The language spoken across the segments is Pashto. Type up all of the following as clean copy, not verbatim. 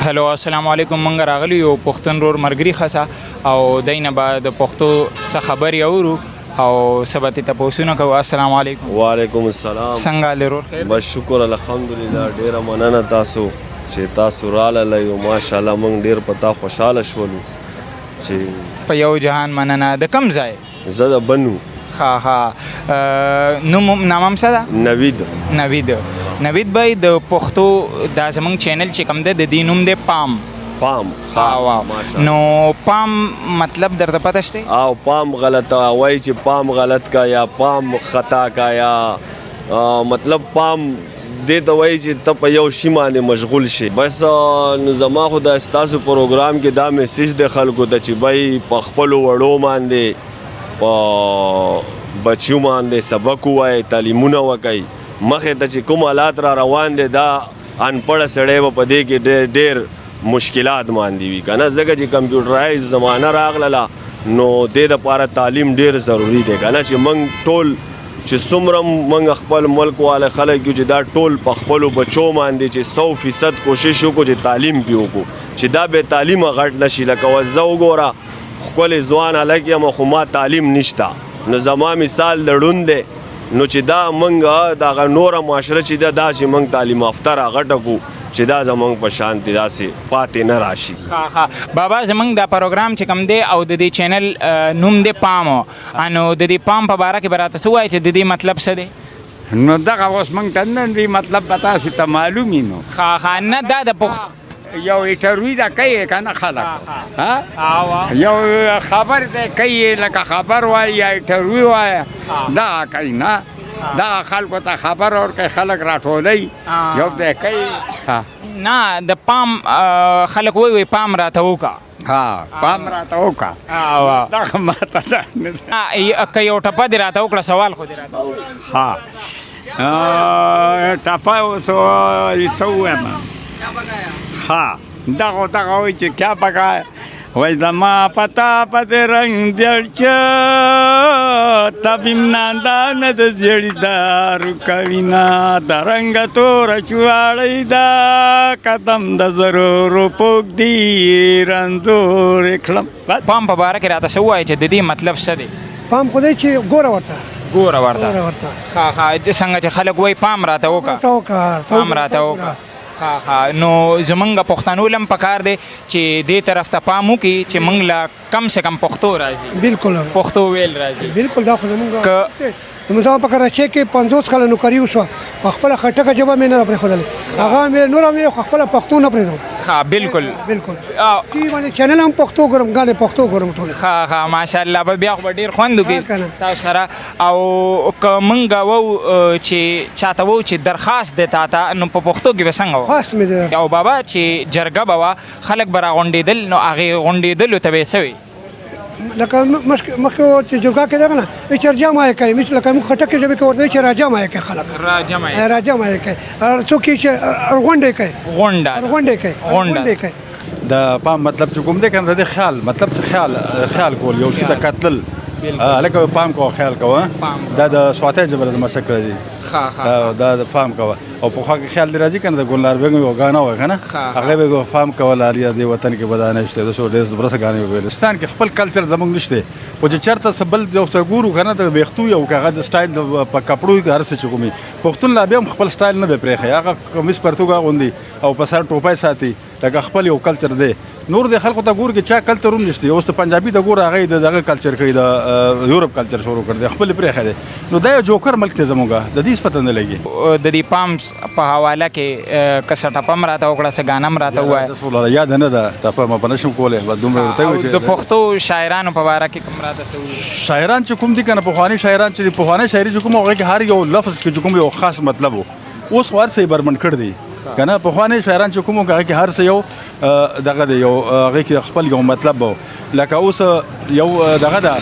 هلو السلام علیکم. مونږ راغلی یو پښتون رور مرګري خاصه او دینه به د پښتو څه خبرې اورو او څه به ترې تپوسونه کوو. السلام علیکم. وعلیکم السلام. څنګه حال رور، خیر؟ بس شکر الحمدلله. ډیره مننه تاسو چې تاسو راللی او ماشاءالله موږ ډیر په تا خوشحاله شولو چې په یو جهان مننه. د کم ځای؟ زه د بنو. ښه ښه، نوم نامم څه ده؟ نوید. نوید، نوید بھائی، د پښتو دا زمونږ چینل چې کوم دی، د دې نوم دی پام. پام. ها وا، نو پام مطلب درته پته شته؟ او پام غلط وای چې پام غلط کا یا پام خطا کا یا مطلب پام دې ته وایي چې ته په یو شي باندې مشغول شې بس. نو زما خو د ستاسو پروګرام کې دا میسج دی خلکو ته چې بھائی په خپلو وړو باندې، په بچیو باندې سبق ووایي، تعلیمونه وکړي. مخې ته چې کوم حالات را روان دي، دا انپړه سړی به په دې کې ډېر ډېر مشکلات باندې وي که نه، ځکه چې کمپیوټرایز زمانه راغله، نو دې دپاره تعلیم ډېر ضروري دی که نه، چې موږ ټول چې څومره موږ خپل ملک والا خلک یو، چې دا ټول په خپلو بچو باندې چې 100% کوشش وکړو چې تعلیم پې وکړو، چې دا بې تعلیمه غټ نه شي. لکه اوس زه وګوره، ښکلی ځوان هلک یم، خو ما تعلیم نشته، نو زما مثال د ړوند دی. نو چې دا موږ دغه نوره معاشره چې ده، دا چې موږ تعلیم یافته راغټه کړو چې دا زموږ په شان دي داسې پاتې نه راشي. ښه ښه بابا، زمونږ دا پروګرام چې کوم دی او د دې چینل نوم دی پام، انو د دې پام په باره کې به راته څه وایې چې د دې مطلب څه دی؟ نو دغه اوس موږ ته نه دی مطلب به تاسې ته معلوم وي نو. ښه ښه، نه دا د پښت یو انټرویو ده کوي که نه خلک، ها، یو خبر دی کوي، لکه خبر وایي یا انټرویو وایي، دا کوي نه، دا خلکو ته خبر ورکوي، خلک راټولوي، یو دی کوي. نه د پام خلک وایي، وایي پام راته وکړه. ها، پام راته وکړه. دا خو ماته دا نه ده. که یو ټپه دې راته وکړه، سوال خو دې راته وکړه. ها، ټپه اوس څه ووایم؟ ها، دغه دغه وایي چې کیا پکای وای، زما پتا پته رنگ دړچ تبیم ناندا نه د زیړی دارو کوینا د رنگ تور چواړی دا قدم د ضرور پوک دی رندور کړم. پام په باره کې راته څه ووایې چې د دې مطلب څه دی؟ پام خو دی چې ګوره ورته. ګوره ورته. ګوره ورته. ښه ښه، څنګه چې خلک وایي پام راته وکړه. راته وکړه. پام راته وکړه. ښه ښه، نو زمونږ پښتنو لم پکار دی چې دې طرف ته پام وکړي چې مونږ له کم سه کم پښتو راځي. پښتو ویل راځي. بالکل، دا خو زمونږ زموږ په کراچۍ کې 50 کاله نوکري وشوه، خو خپله خټکه ژبه مې نه ده پرېښودلې. هغه مې نوره مې خو خپله پښتو نه پرېږدم. ښه، بالکل. بالکل، ټي وي باندې چینل هم پښتو ګورم، ګانې پښتو ګورم ټولې. ښه ښه، ماشاءالله، به بیا خو به ډېر خوند وکړي تاسو سره. او که مونږ وو چې چاته وو چې درخواست دی تا ته، نو په پښتو کې به څنګه وو؟ خواست مې دی. او بابا، چې جرګه به وه، خلک به راغونډېدل، نو هغې غونډېدلو ته به یې څه وي؟ لکه مخکې چې جرګه کېده که نه، وایي چې راجمع یې کوي، مثل لکه موږ خټکې ژبې کې ورته وایي چې راجمع یې کوي خلک. راجمع یې. راجمع یې کوي، څوک یې چې غونډه یې کوي. غونډه. غونډه یې کوي. غونډه. غونډه یې کوي. د پام مطلب چې کوم دی که نه، د دې خیال مطلب څه؟ خیال، خیال کول، یو شي ته کتل، هلکه پام کوه، خیال کوه. دا د سواتۍ ژبه د مسک کړی دی. ښه ښه. دا د پام کوه او پخوا کې خیال دې راځي که نه، د ګلنار بیګم یو ګانه وه که نه، هغې به ګو پام کوه لالیه دې وطن کې به دا نشته، د څو ډېر زبرسته ګانې به ویلې. پاکستان کې خپل کلچر زموږ نشته، خو چې چېرته څه بل یو څه ګورو که نه، د ویښتو یو که هغه د سټایل په کپړو کې هر څه چې کومي، پښتون لا بیا هم خپل سټایل نه دی پرېښی، هغه کمیس پرتوګ اغوندي او په سر ټوپی ساتي، لکه خپل یو کلچر دی. نور د خلکو ته ګور کې چا کلچر هم نشته. اوس د پنجابي ته ګور، هغه د دغه کلچر کوي، د یورپ کلچر شروع کړ دی، خپل پرېښی دی. نو دا یو جوکر ملک دی زموږ، د دې هېڅ پته نه لګي. د دې پام په حواله کې که څه ټپه هم راته وکړه، څه ګانه هم راته ووایه. یاد نه ده، ټپه ما په نه شم کولی، بس دومره ورته ووایه چې د پښتو شاعرانو په باره کې کوم راته څه ووایه. شاعران چې کوم دي که نه، پخواني شاعران چې دي، پخوانۍ شاعري چې کوم، هغې کې هر یو لفظ کې چې کوم یو خاص مطلب و. اوس خو هر څه یې برمنډ کړ دي که نه. پخواني شاعران چې کوم، هغې کې هر څه یو دغه دی، یو هغې کې خپل یو مطلب و. لکه اوس یو دغه ده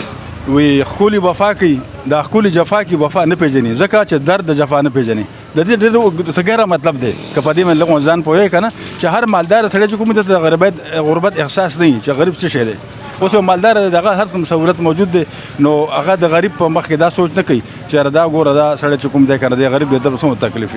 وی ښکلي وفا کوي، دا ښکلي جفا کوي، وفا نه پېژني، ځکه چې درد د جفا نه پېژني. د دې ډېر څه ګره مطلب دی، که په دې باندې لږ ځان پوهېږي که نه، چې هر مالدار سړی چې کوم دی، د غربت احساس نه وي چې غریب څه شی دی. اوس یو مالدار دی، دغه هر څه سهولت موجود دی، نو هغه د غریب په مخ کې دا سوچ نه کوي چې یاره دا ګوره دا سړی چې کوم دی که نه، دی غریب دی، ده به څومره تکلیف وي.